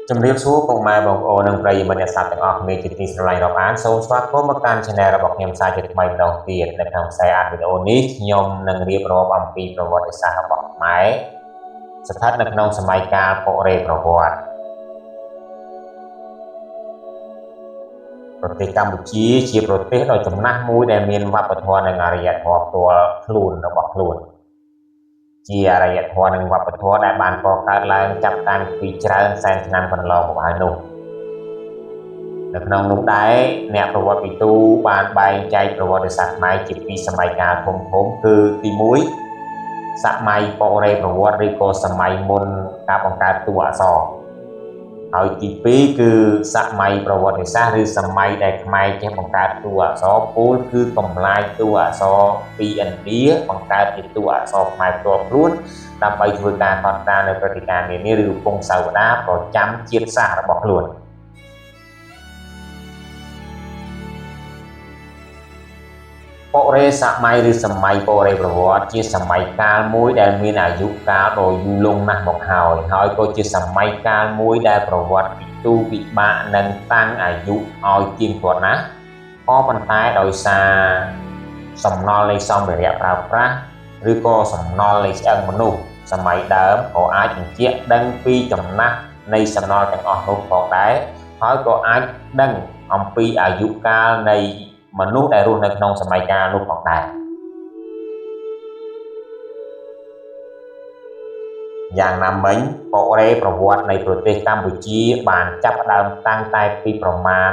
ជំរាបសួរពុកម៉ែបងប្អូននិងប្រិយមិត្តអ្នកស្ដាប់ទាំងអស់គ្នាជាទីស្រឡាញ់រាប់អានសូមស្វាគមន៍មកកាន់ Channel របស់ខ្ញុំសាជាថ្មីម្ដងទៀតនៅក្នុងខ្សែអាតវីដេអូនេះខ្ញុំនឹងរៀបរាប់អំពីប្រវត្តិសាស្ត្ររបស់ខ្មែរស្ថិតនៅក្នុងសម័យកាលបុរេប្រវត្តិប្រទេសកម្ពុជាជាប្រទេសដ៏ចំណាស់មួយដែលមានវប្បធម៌និងអរិយធម៌ផ្ទាល់ខ្លួនរបស់ខ្លួនជាអរិយធម៌និងវប្បធម៌ដែលបានកកើតឡើងចាប់តាំងពីច្រើនសែនឆ្នាំកន្លងមកហើយនោះនៅក្នុងនោះដែរអ្នកប្រវត្តិវិទូបានបែងចែកប្រវត្តិសាស្ត្រខ្មែរជាពីរសម័យកាលធំៗគឺទី1សម័យបុរេប្រវត្តិឬក៏សម័យមុនការបង្កើតតួអក្សរហើយទី2គឺសម័យប្រវត្តិសាស្ត្រឬសម័យដែលខ្មែរចេះបង្កើតតួអក្សរពោលគឺកម្លាយតួអក្សរពីឥណ្ឌាបង្កើតជាតួអក្សរខ្មែរផ្ទាល់ខ្លួនដើម្បីធ្វើការកត់ត្រានៅព្រឹត្តិការណ៍នានាឬពង្សាវតារប្រចាំជាតិសាសន៍របស់ខ្លួនបុរេសម័យឬសម័យបុរេប្រវត្តិជាសម័យកាលមួយដែលមានអាយុកាលដ៏យូរលង់ណាស់មកហើយហើយក៏ជាសម័យកាលមួយដែលប្រវត្តិវិទូពិបាកនឹងតាំងអាយុឲ្យទៀងទាត់ណាស់ក៏ប៉ុន្តែដោយសារសំណល់នៃសម្ភារៈប្រើប្រាស់ឬក៏សំណល់នៃឆ្អឹងមនុស្សសម័យដើមក៏អាចបញ្ជាក់ដឹងពីចំណាស់នៃសំណល់ទាំងអស់នោះផងដែរហើយក៏អាចដឹងអំពីអាយុកាលនៃមនុស្សដែលរស់នៅក្នុងសម័យកាលនោះផងដែរយ៉ាងណាមិញបុរេប្រវត្តិនៃប្រទេសកម្ពុជាបានចាប់ផ្ដើមតាំងតែពីប្រមាណ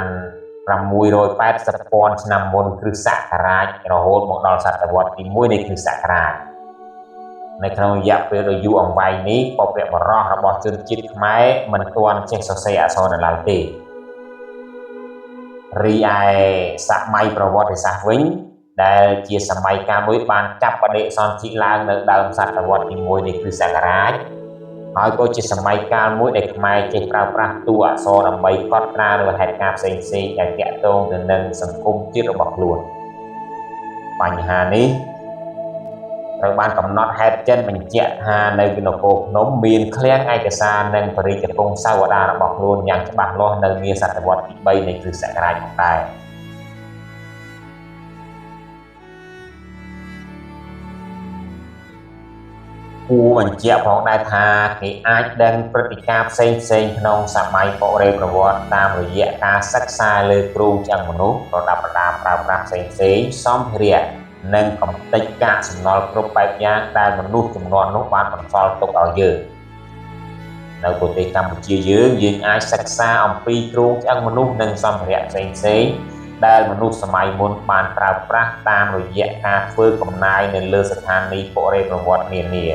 680,000ឆ្នាំមុនគ្រិស្តសករាជរហូតមកដល់សតវត្សទី1នៃគ្រិស្តសករាជនៅក្នុងរយៈពេលដ៏យូរអង្វែងនេះបុព្វបុរសរបស់ជនជាតិខ្មែរមិនទាន់ចេះសរសេរអក្សរនៅឡើយទេរីឯសម័យប្រវត្តិសាស្ត្រវិញដែលជាសម័យកាលមួយបានចាប់បដិសន្ធិឡើងនៅដើមសតវត្សទី1នៃគ្រិស្តសករាជហើយក៏ជាសម័យកាលមួយដែលខ្មែរចេះប្រើប្រាស់តួអក្សរដើម្បីកត់ត្រានូវហេតុការណ៍ផ្សេងៗដែលទាក់ទងទៅនឹងសង្គមជាតិរបស់ខ្លួនបញ្ហានេះត្រូវបានកំណត់ហេតុចិនបញ្ជាក់ថានៅនគរភ្នំមានឃ្លាំងឯកសារនិងបរិជ្ជពង្សាវតាររបស់ខ្លួនយ៉ាងច្បាស់លាស់នៅនាសតវត្សទី3នៃគ្រិស្តសករាជផងដែរគួរបញ្ជាក់ផងដែរថាគេអាចដឹងព្រឹត្តិការណ៍ផ្សេងៗក្នុងសម័យបុរេប្រវត្តិតាមរយៈការសិក្សាលើគ្រោងឆ្អឹងមនុស្សប្រដាប់ប្រដាប្រើប្រាស់ផ្សេងៗសម្ភារៈនិងកំទេចកាកសំណល់គ្រប់បែបយ៉ាងដែលមនុស្សជំនាន់នោះបានបន្សល់ទុកឲ្យយើងនៅប្រទេសកម្ពុជាយើងអាចសិក្សាអំពីគ្រោងឆ្អឹងមនុស្សនិងសម្ភារៈផ្សេងៗដែលមនុស្សសម័យមុនបានប្រើប្រាស់តាមរយៈការធ្វើកំណាយនៅលើស្ថានីយ៍បុរេប្រវត្តិនានា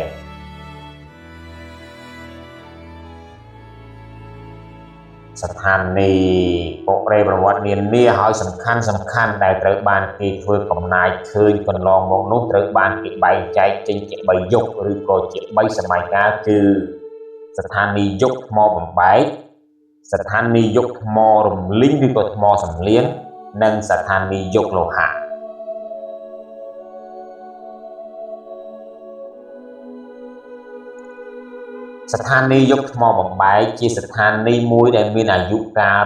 ស្ថានីយ៍បុរេប្រវត្តិនានាហើយសំខាន់ដែលត្រូវបានគេធ្វើកំណាយឃើញកន្លងមកនោះត្រូវបានគេបែងចែកចេញជា3យុគឬក៏ជា3សម័យកាលគឺស្ថានីយ៍យុគថ្មបំបែកស្ថានីយ៍យុគថ្មរំលីងឬក៏ថ្មសំលៀងនិងស្ថានីយ៍យុគលោហៈស្ថានីយ៍យុគថ្មបំបែកជាស្ថានីយ៍មួយដែលមានអាយុកាល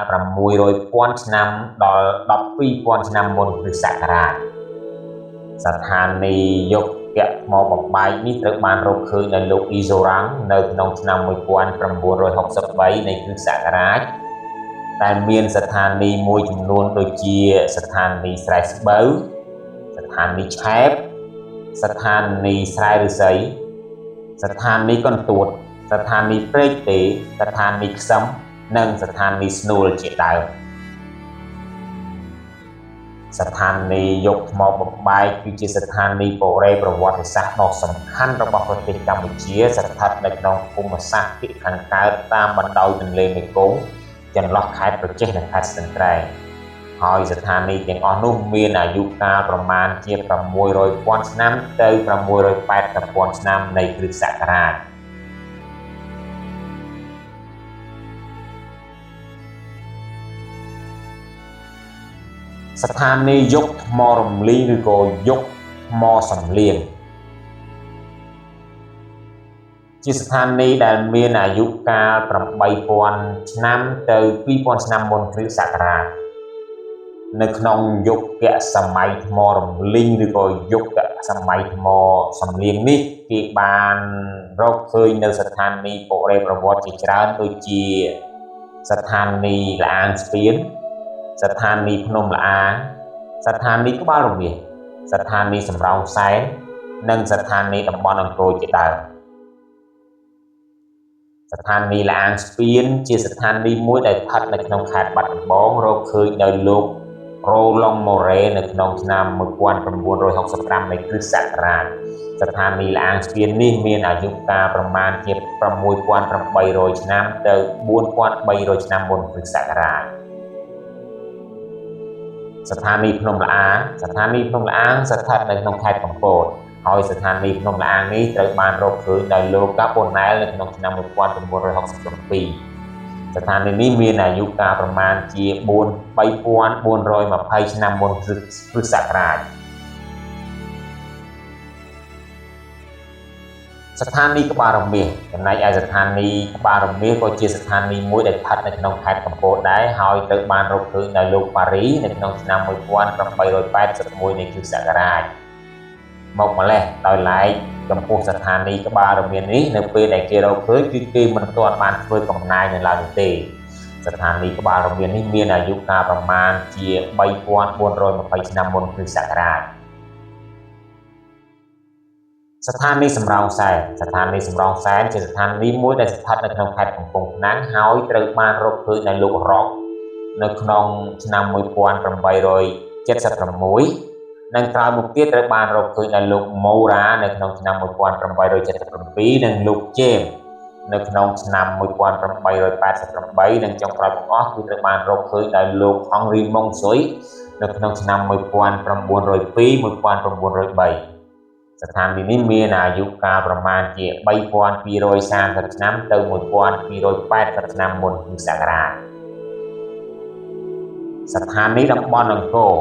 600,000ឆ្នាំដល់12,000ឆ្នាំមុនគ្រិស្តសករាជស្ថានីយ៍យុគថ្មបំបែកនេះត្រូវបានរកឃើញដោយលោកអ៊ីសូរ៉ង់នៅក្នុងឆ្នាំ1963នៃគ្រិស្តសករាជដែលមានស្ថានីយ៍មួយចំនួនដូចជាស្ថានីយ៍ស្រែស្បូវស្ថានីយ៍ឆែបស្ថានីយ៍ស្រែឫស្សីស្ថានីយ៍កន្ទួតស្ថានីយ៍ព្រែកទេស្ថានីយ៍ខ្សឹមនិងស្ថានីយ៍ស្នួលជាដើមស្ថានីយ៍យុគថ្មបំបែកគឺជាស្ថានីយ៍បុរេប្រវត្តិសាស្ត្រដ៏សំខាន់របស់ប្រទេសកម្ពុជាស្ថិតនៅក្នុងភូមិសាស្ត្រភាគខាងកើតតាមបណ្ដោយទន្លេមេគង្គចន្លោះខេត្តក្រចេះនិងខេត្តស្ទឹងត្រែងហើយស្ថានីយ៍ទាំងអស់នោះមានអាយុកាលប្រមាណជា600,000ឆ្នាំទៅ680,000ឆ្នាំនៃគ្រិស្តសករាជស្ថានីយ៍យុគថ្មរំលីងឬក៏យុគថ្មសំលៀង ជាស្ថានីយ៍ដែលមានអាយុកាល8000ឆ្នាំទៅ2000ឆ្នាំមុនគ្រិស្តសករាជនៅក្នុងយុគសម័យថ្មរំលីងឬក៏យុគសម័យថ្មសំលៀងនេះគេបានរកឃើញនៅស្ថានីយ៍បុរេប្រវត្តិជាច្រើនដូចជាស្ថានីយ៍លាងស្ពានស្ថានីយ៍ភ្នំលាងស្ថានីយ៍ក្បាលរមាសស្ថានីយ៍សំរោងសែននិងស្ថានីយ៍តំបន់អង្គរជាដើមស្ថានីយ៍លាងស្ពានជាស្ថានីយ៍មួយដែលស្ថិតនៅក្នុងខេត្តបាត់ដំបងរកឃើញដោយលោករ៉ូឡុងម៉ូរ៉េនៅក្នុងឆ្នាំ1965នៃគ្រិស្តសករាជស្ថានីយ៍លាងស្ពាននេះមានអាយុកាលប្រមាណជា6800ឆ្នាំទៅ4300ឆ្នាំមុនគ្រិស្តសករាជស្ថានីយ៍ភ្នំលាងស្ថានីយ៍ភ្នំលាងស្ថិតនៅក្នុងខេត្តកំពតហើយស្ថានីយ៍ភ្នំលាងនេះត្រូវបានរកឃើញដោយលោកកាប៉ូណែលនៅក្នុងឆ្នាំ1967ស្ថានីយ៍នេះមានអាយុកាលប្រមាណជា3420ឆ្នាំមុនគ្រិស្តសករាជស្ថានីយ៍ក្បាលរមាសចំណែកឯស្ថានីយ៍ក្បាលរមាសក៏ជាស្ថានីយ៍មួយដែលស្ថិតនៅក្នុងខេត្តកំពតដែរហើយត្រូវបានរកឃើញដោយលោកប៉ារីនៅក្នុងឆ្នាំ1881នៃគ្រិស្តសករាជមកម្លេះដោយឡែកចំពោះស្ថានីយ៍ក្បាលរមាសនេះនៅពេលដែលគេរកឃើញគឺគេមិនទាន់បានធ្វើកំណែនៅឡើយនោះទេស្ថានីយ៍ក្បាលរមាសនេះមានអាយុកាលប្រមាណជា3420ឆ្នាំមុនគ្រិស្តសករាជស្ថានីយ៍សំរោងសែនស្ថានីយ៍សំរោងសែនជាស្ថានីយ៍មួយដែលស្ថិតនៅក្នុងខេត្តកំពង់ឆ្នាំងហើយត្រូវបានរកឃើញដោយលោករ៉ុកនៅក្នុងឆ្នាំ1876និងក្រោយមកទៀតត្រូវបានរកឃើញដោយលោកម៉ូរ៉ានៅក្នុងឆ្នាំ1877និងលោកជេមនៅក្នុងឆ្នាំ1888និងចុងក្រោយបង្អស់គឺត្រូវបានរកឃើញដោយលោកហងរីម៉ុងស៊ុយនៅក្នុងឆ្នាំ1902 1903ស្ថានីយ៍នេះមានអាយុកាលប្រមាណជា3230ឆ្នាំទៅ1280ឆ្នាំមុនគ្រិស្តសករាជស្ថានីយ៍តំបន់អង្គរ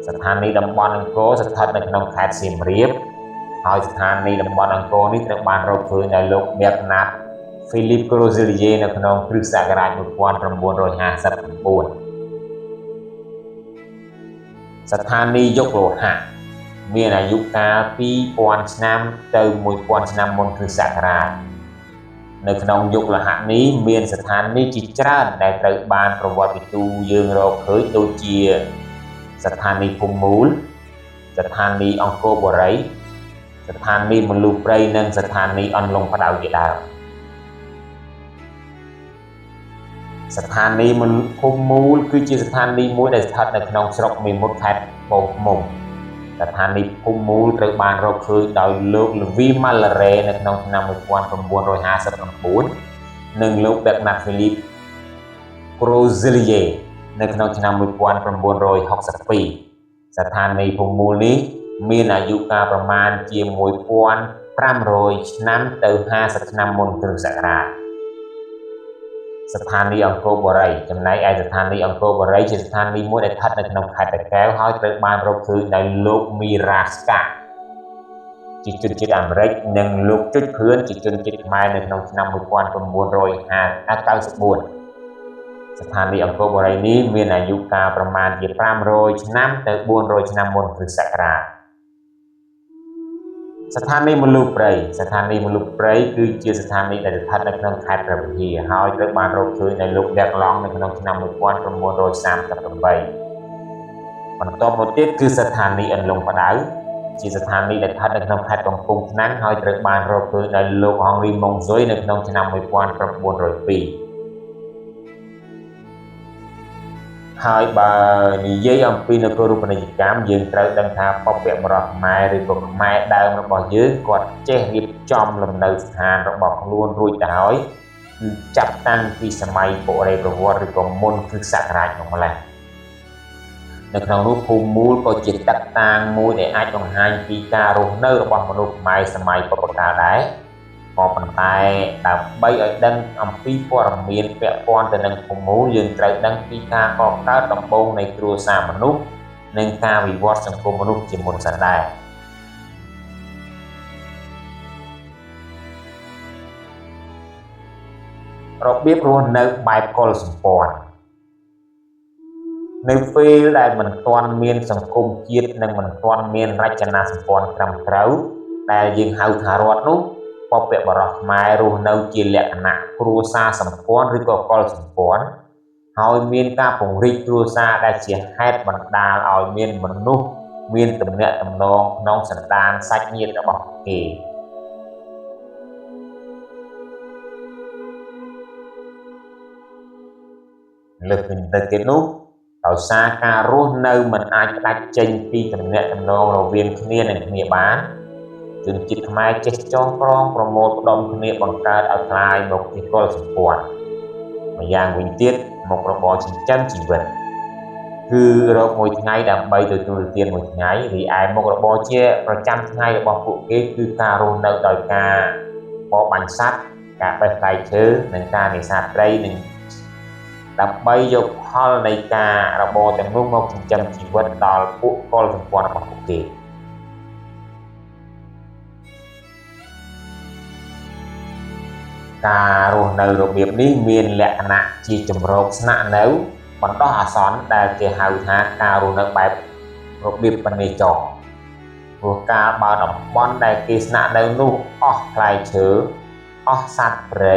ស្ថានីយ៍តំបន់អង្គរស្ថិតនៅក្នុងខេត្តសៀមរាបហើយស្ថានីយ៍តំបន់អង្គរនេះត្រូវបានរកឃើញដោយលោក Bernard Philippe Crozelier នៅក្នុងគ្រិស្តសករាជ1959ស្ថានីយ៍យុគលោហៈមានអាយុកាល2000ឆ្នាំទៅ1000ឆ្នាំមុនគ្រិស្តសករាជនៅក្នុងយុគលោហៈនេះមានស្ថានីយ៍ជាច្រើនដែលត្រូវបានប្រវត្តិវិទូយើងរកឃើញដូចជាស្ថានីយ៍ភូមិមូលស្ថានីយ៍អង្គរបុរីស្ថានីយ៍មលុព្រៃនិងស្ថានីយ៍អន្លង់ផ្ដៅជាដើមស្ថានីយ៍ភូមិមូលគឺជាស្ថានីយ៍មួយដែលស្ថិតនៅក្នុងស្រុកមេមត់ខេត្តត្បូងឃ្មុំស្ថានីយ៍ភូមិមូលត្រូវបានរកឃើញដោយលោកលវីម៉ាឡារ៉េនៅក្នុងឆ្នាំ1959និងលោក Bernard Philippe Crozelier នៅក្នុងឆ្នាំ1962ស្ថានីយ៍ភូមិមូលនេះមានអាយុកាលប្រមាណជា1500ឆ្នាំទៅ50ឆ្នាំមុនគ្រិស្តសករាជស្ថានីយ៍អង្គរបុរីចំណែកឯស្ថានីយ៍អង្គរបុរីជាស្ថានីយ៍មួយដែលស្ថិតនៅក្នុងខេត្តតាកែវហើយត្រូវបានរកឃើញដោយលោកមីរ៉ាស្កាជាជនជាតិអាមេរិកនិងលោកជុចភឿនជាជនជាតិខ្មែរនៅក្នុងឆ្នាំ1994ស្ថានីយ៍អង្គរបុរីនេះមានអាយុកាលប្រមាណជា500ឆ្នាំទៅ400ឆ្នាំមុនគ្រិស្តសករាជស្ថានីយ៍មលុព្រៃស្ថានីយ៍មលុព្រៃគឺជាស្ថានីយ៍ដែលស្ថិតនៅក្នុងខេត្តព្រះវិហារហើយត្រូវបានរកឃើញដោយលោកដេកឡង់នៅក្នុងឆ្នាំ1938បន្ទាប់មកទៀតគឺស្ថានីយ៍អន្លង់ផ្ដៅជាស្ថានីយ៍ដែលស្ថិតនៅក្នុងខេត្តកំពង់ឆ្នាំងហើយត្រូវបានរកឃើញដោយលោកហងរីម៉ុងស៊ុយនៅក្នុងឆ្នាំ1902ហើយបើនិយាយអំពីនគររូបនីយកម្មយើងត្រូវដឹងថាបុព្វបុរសខ្មែរឬក៏ខ្មែរដើមរបស់យើងគាត់ចេះរៀបចំលំនៅស្ថានរបស់ខ្លួនរួចទៅហើយគឺចាប់តាំងពីសម័យបុរេប្រវត្តិឬក៏មុនគ្រិស្តសករាជមកម្លេះនៅក្នុងនោះភូមិមូលក៏ជាតឹកតាងមួយដែលអាចបង្ហាញពីការរស់នៅរបស់មនុស្សខ្មែរសម័យបុព្វកាលដែរក៏ប៉ុន្តែដើម្បីឲ្យដឹងអំពីព័ត៌មានពាក់ព័ន្ធទៅនឹងភូមិមូលយើងត្រូវដឹងពីការកកើតដំបូងនៃគ្រួសារមនុស្សនិងការវិវត្តសង្គមមនុស្សជាមុនសិនដែរ របៀបរស់នៅបែបកុលសម្ព័ន្ធនៅពេលដែលមិនទាន់មានសង្គមជាតិនិងមិនទាន់មានរចនាសម្ព័ន្ធត្រឹមត្រូវដែលយើងហៅថារដ្ឋនោះបុព្វបុរសខ្មែររស់នៅជាលក្ខណៈគ្រួសារសម្ព័ន្ធឬក៏កុលសម្ព័ន្ធហើយមានការពង្រីកគ្រួសារដែលជាហេតុបណ្ដាលឲ្យមានមនុស្សមានទំនាក់ទំនងក្នុងសន្តានសាច់ញាតិរបស់គេលើសពីទៅទៀតនោះដោយសារការរស់នៅមិនអាចផ្ដាច់ចេញពីទំនាក់ទំនងរវាងគ្នានិងគ្នាបានជនជាតិខ្មែរចេះចងក្រងប្រមូលផ្ដុំគ្នាបង្កើតឲ្យក្លាយមកជាកុលសម្ព័ន្ធម្យ៉ាងវិញទៀតមុខរបរចិញ្ចឹមជីវិតគឺរកមួយថ្ងៃដើម្បីទទួលទានមួយថ្ងៃរីឯមុខរបរជាប្រចាំថ្ងៃរបស់ពួកគេគឺការរស់នៅដោយការបរបាញ់សត្វការបេះផ្លែឈើនិងការនេសាទត្រីនិងដើម្បីយកផលនៃការរបរទាំងនោះមកចិញ្ចឹមជីវិតដល់ពួកកុលសម្ព័ន្ធរបស់ពួកគេការរស់នៅរបៀបនេះមានលក្ខណៈជាជំរកស្នាក់នៅបណ្ដោះអាសន្នដែលគេហៅថាការរស់នៅបែបរបៀបពាណិជ្ជចរព្រោះកាលបើតំបន់ដែលគេស្នាក់នៅនោះអស់ផ្លែឈើអស់សត្វព្រៃ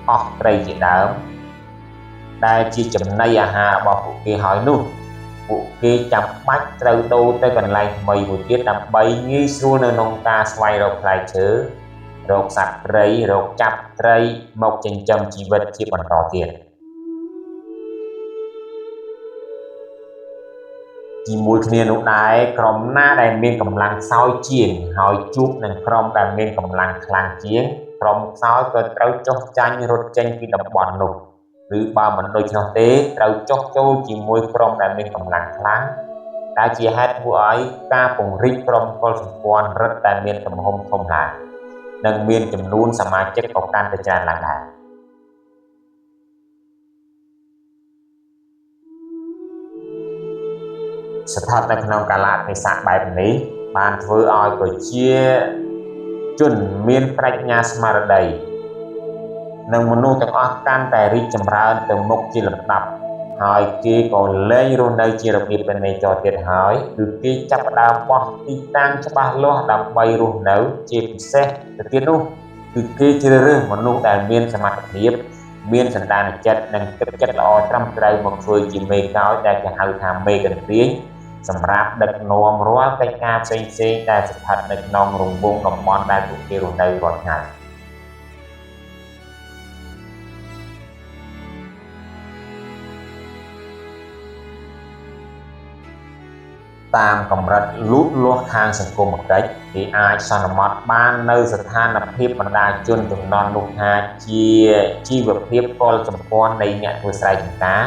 អស់ត្រីជាដើមដែលជាចំណីអាហាររបស់ពួកគេហើយនោះពួកគេចាំបាច់ត្រូវដូរទៅកន្លែងថ្មីមួយទៀតដើម្បីងាយស្រួលនៅក្នុងការស្វែងរកផ្លែឈើរកសត្វព្រៃរកចាប់ត្រីមកចិញ្ចឹមជីវិតជាបន្តទៀតជាមួយគ្នានោះដែរក្រុមណាដែលមានកម្លាំងខ្សោយជាងហើយជួបនឹងក្រុមដែលមានកម្លាំងខ្លាំងជាងក្រុមខ្សោយក៏ត្រូវចុះចាញ់រត់ចេញពីតំបន់នោះឬបើមិនដូច្នោះទេត្រូវចុះចូលជាមួយក្រុមដែលមានកម្លាំងខ្លាំងដែលជាហេតុធ្វើឲ្យការពង្រីកក្រុមកុលសម្ព័ន្ធរឹតតែមានទំហំធំឡើងនិងមានចំនួនសមាជិកក៏កាន់តែច្រើនឡើងដែរស្ថិតនៅក្នុងកាលៈទេសៈបែបនេះបានធ្វើឲ្យប្រជាជនមានប្រាជ្ញាស្មារតីនិងមនុស្សទាំងអស់កាន់តែរីកចម្រើនទៅមុខជាលំដាប់ហើយគេក៏លែងរស់នៅជារបៀបពាណិជ្ជចរទៀតហើយគឺគេចាប់ផ្ដើមបោះទីតាំងច្បាស់លាស់ដើម្បីរស់នៅជាពិសេសទៅទៀតនោះគឺគេជ្រើសរើសមនុស្សដែលមានសមត្ថភាពមានសន្តានចិត្តនិងទឹកចិត្តល្អត្រឹមត្រូវមកធ្វើជាមេកោយដែលគេហៅថាមេកន្ទ្រាញសម្រាប់ដឹកនាំរាល់កិច្ចការផ្សេងៗដែលស្ថិតនៅក្នុងរង្វង់តំបន់ដែលពួកគេរស់នៅរាល់ថ្ងៃតាមកម្រិតលូតលាស់ខាងសង្គមកិច្ចគេអាចសន្មតបាននៅស្ថានភាពបណ្ដាជនចំនួននោះថាជាជីវភាពកុលសម្ព័ន្ធនៃអ្នកធ្វើស្រែចម្ការ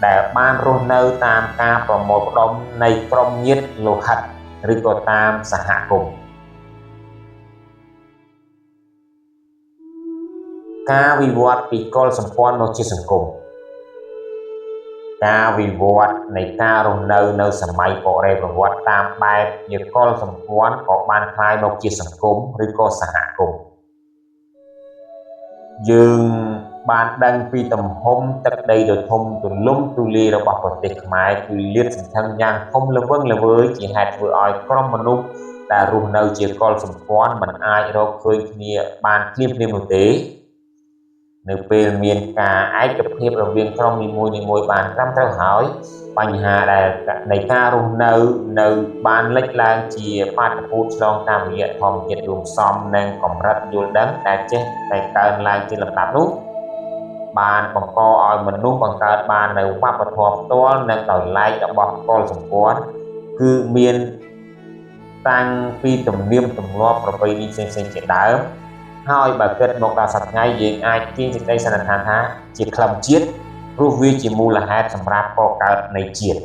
ដែលបានរស់នៅតាមការប្រមូលផ្ដុំនៃក្រុមញាតិលោហិតឬក៏តាមសហគមន៍ការវិវត្តពីកុលសម្ព័ន្ធមកជាសង្គមការវិវត្តនៃការរស់នៅនៅសម័យបុរេប្រវត្តិតាមបែបជាកុលសម្ព័ន្ធក៏បានក្លាយមកជាសង្គមឬក៏សហគមន៍យើងបានដឹងពីទំហំទឹកដីដ៏ធំទូលំទូលាយរបស់ប្រទេសខ្មែរគឺលាតសន្ធឹងយ៉ាងធំល្វឹងល្វើយជាហេតុធ្វើឲ្យក្រុមមនុស្សដែលរស់នៅជាកុលសម្ព័ន្ធមិនអាចរកឃើញគ្នាបានភ្លាមៗនោះទេនៅពេលមានការឯកភាពរវាងក្រុមនីមួយៗបានត្រឹមត្រូវហើយបញ្ហាដែលនៃការរស់នៅនៅបានលេចឡើងជាបាតុភូតឆ្លងតាមរយៈធម្មជាតិរួមផ្សំនិងកម្រិតយល់ដឹងដែលចេះតែកើនឡើងជាលំដាប់នោះបានបង្កឲ្យមនុស្សបង្កើតបាននៅវប្បធម៌ផ្ទាល់និងដោយឡែករបស់កុលសម្ព័ន្ធគឺមានតាំងពីទំនៀមទម្លាប់ប្រពៃណីផ្សេងៗជាដើមហើយបើគិតមកដល់សប្តាហ៍ថ្ងៃយើងអាចទាញសេចក្តីសន្និដ្ឋានថាជាក្លឹមជាតិព្រោះវាជាមូលហេតុសម្រាប់កកើតនៃជាតិ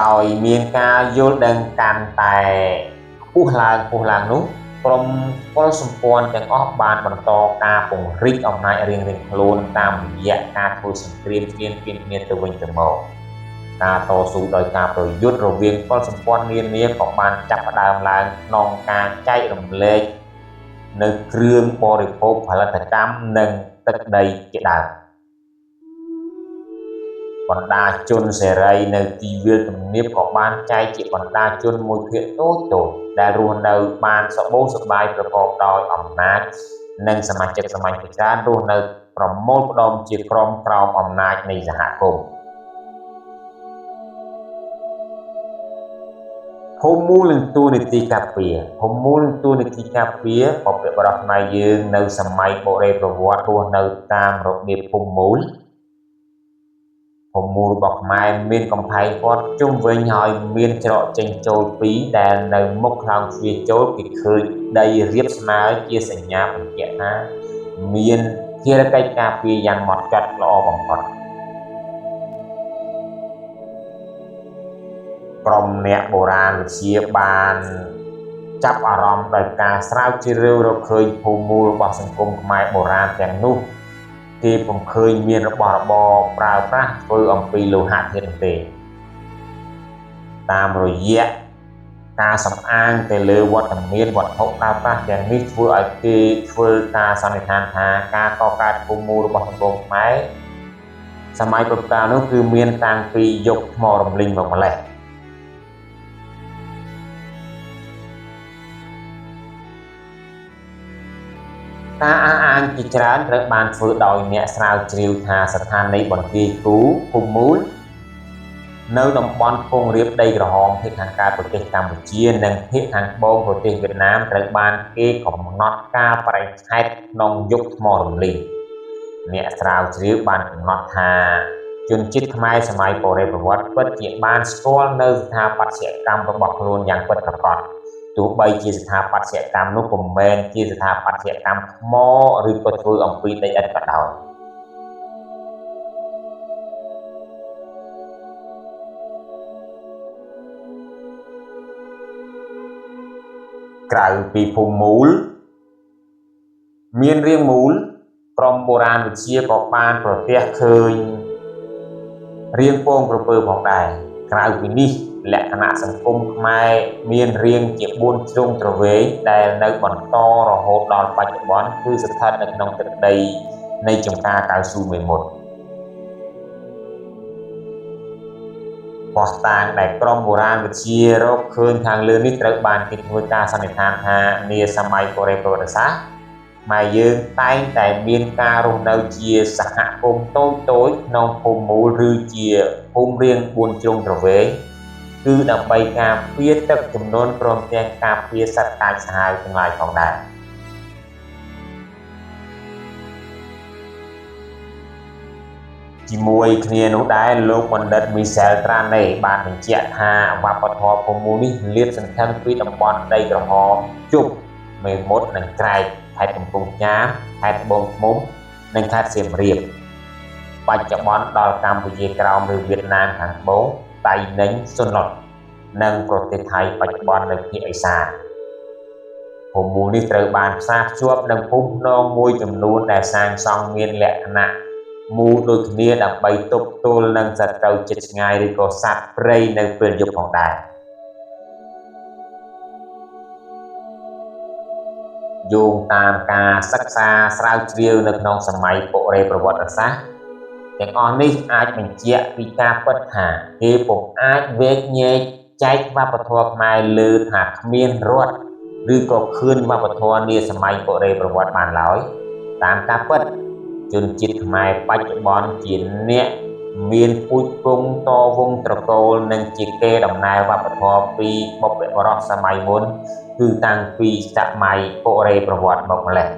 ដោយមានការយល់ដឹងកាន់តែខ្ពស់ឡើងនោះក្រុមកុលសម្ព័ន្ធទាំងអស់បានបន្តការពង្រីកអំណាចរៀងៗខ្លួនតាមរយៈការធ្វើសង្គ្រាមឈ្លានពានគ្នាទៅវិញទៅមក ការតស៊ូដោយការប្រយុទ្ធរវាងកុលសម្ព័ន្ធនានាក៏បានចាប់ផ្ដើមឡើងក្នុងការចែករំលែកនៅគ្រឿងបរិភោគផលិតកម្មនិងទឹកដីជាដើមបណ្ដាជនសេរីនៅទីវាលទំនាបក៏បានចែកជាបណ្ដាជនមួយភាគតូចៗដែលរស់នៅបានសម្បូរសប្បាយប្រកបដោយអំណាចនិងសមាជិកសាមញ្ញជាច្រើនរស់នៅប្រមូលផ្ដុំជាក្រុមក្រោមអំណាចនៃសហគមន៍ភូមិមូលនិងតួនាទីការពារភូមិមូលនិងតួនាទីការពារបព្វបុរសខ្មែរយើងនៅសម័យបុរេប្រវត្តិរស់នៅតាមរបៀបភូមិមូលភូមិមូលរបស់ខ្មែរមានកំផែងព័ទ្ធជុំវិញហើយមានច្រកចេញចូលពីរដែលនៅមុខខ្លោងទ្វារចូលគេឃើញដីរាបស្មើជាសញ្ញាបញ្ជាក់ថាមានភារកិច្ចការពារយ៉ាងហ្មត់ចត់ល្អបំផុតក្រុមអ្នកបុរាណវិទ្យាបានចាប់អារម្មណ៍ដោយការស្រាវជ្រាវរកឃើញភូមិមូលរបស់សង្គមខ្មែរបុរាណទាំងនោះគេពុំឃើញមានរបស់របរប្រើប្រាស់ធ្វើអំពីលោហៈធាតុនោះទេតាមរយៈការសំអាងទៅលើវត្តមានវត្ថុប្រើប្រាស់ទាំងនេះធ្វើឲ្យគេធ្វើការសន្និដ្ឋានថាការកកើតភូមិមូលរបស់សង្គមខ្មែរសម័យពុទ្ធកាលនោះគឺមានតាំងពីយុគថ្មរំលីងមកម្ល៉េះការអះអាងជាច្រើនត្រូវបានធ្វើដោយអ្នកស្រាវជ្រាវថាស្ថានីយ៍បន្ទាយគូភូមិមូលនៅតំបន់ខ្ពង់រាបដីក្រហមភាគខាងកើតប្រទេសកម្ពុជានិងភាគខាងត្បូងប្រទេសវៀតណាមត្រូវបានគេកំណត់កាលបរិច្ឆេទក្នុងយុគថ្មរំលីងអ្នកស្រាវជ្រាវបានកំណត់ថាជនជាតិខ្មែរសម័យបុរេប្រវត្តិពិតជាបានស្គាល់នៅស្ថាបត្យកម្មរបស់ខ្លួនយ៉ាងពិតប្រាកដទោះបីជាស្ថាបត្យកម្មនោះពុំមែនជាស្ថាបត្យកម្មថ្មឬក៏ធ្វើអំពីដីឥដ្ឋក៏ដោយក្រៅពីភូមិមូលមានរាងមូលក្រុមបុរាណវិទ្យាក៏បានប្រទះឃើញរាងពងក្រពើផងដែរក្រៅពីនេះលក្ខណៈសង្គមខ្មែរមានរាងជា4ជ្រុងទ្រវែងដែលនៅបន្តរហូតដល់បច្ចុប្បន្នគឺស្ថិតនៅក្នុងទឹកដីនៃចំការកៅស៊ូមេមត់ភស្តុតាងដែលក្រុមបុរាណវិទ្យារកឃើញខាងលើនេះត្រូវបានគេធ្វើការសន្និដ្ឋានថានាសម័យបុរេប្រវត្តិសាស្ត្រខ្មែរយើងតែងតែមានការរស់នៅជាសហគមន៍តូចៗក្នុងភូមិមូលឬជាភូមិរាង4ជ្រុងទ្រវែងគឺដើម្បីការពារទឹកចំនួនព្រមទាំងការពារសត្វកាចសាហាវទាំងឡាយផងដែរជាមួយគ្នានោះដែរលោកបណ្ឌិតមីសែលត្រាណេបានបញ្ជាក់ថាវប្បធម៌ភូមិមូលនេះលាតសន្ធឹងពីតំបន់ដីក្រហមជប់មេមត់និងក្រែកខេត្តកំពង់ចាមខេត្តត្បូងឃ្មុំនិងខេត្តសៀមរាបបច្ចុប្បន្នដល់កម្ពុជាក្រោមឬវៀតណាមខាងត្បូងតៃនិញសុនឡុតនិងប្រទេសថៃបច្ចុប្បន្ននៅភាគឦសានភូមិមូលនេះត្រូវបានផ្សារភ្ជាប់នឹងភូមិភ្នងមួយចំនួនដែលសាងសង់មានលក្ខណៈមូលដូចគ្នាដើម្បីទប់ទល់នឹងសត្រូវជិតឆ្ងាយឬក៏សត្វព្រៃនៅពេលយប់ផងដែរយោងតាមការសិក្សាស្រាវជ្រាវនៅក្នុងសម័យបុរេប្រវត្តិសាស្ត្រទាំងអស់នេះអាចបញ្ជាក់ពីការពិតថាគេពុំអាចវែកញែកចែកវប្បធម៌ខ្មែរលើថាគ្មានរដ្ឋឬក៏ខឿនវប្បធម៌នាសម័យបុរេប្រវត្តិបានឡើយតាមការពិតជនជាតិខ្មែរបច្ចុប្បន្នជាអ្នកមានពូជពង្សតវង្សត្រកូលនិងជាកេរដំណែលវប្បធម៌ពីបុព្វបុរសសម័យមុនគឺតាំងពីសម័យបុរេប្រវត្តិមកម្ល៉េះ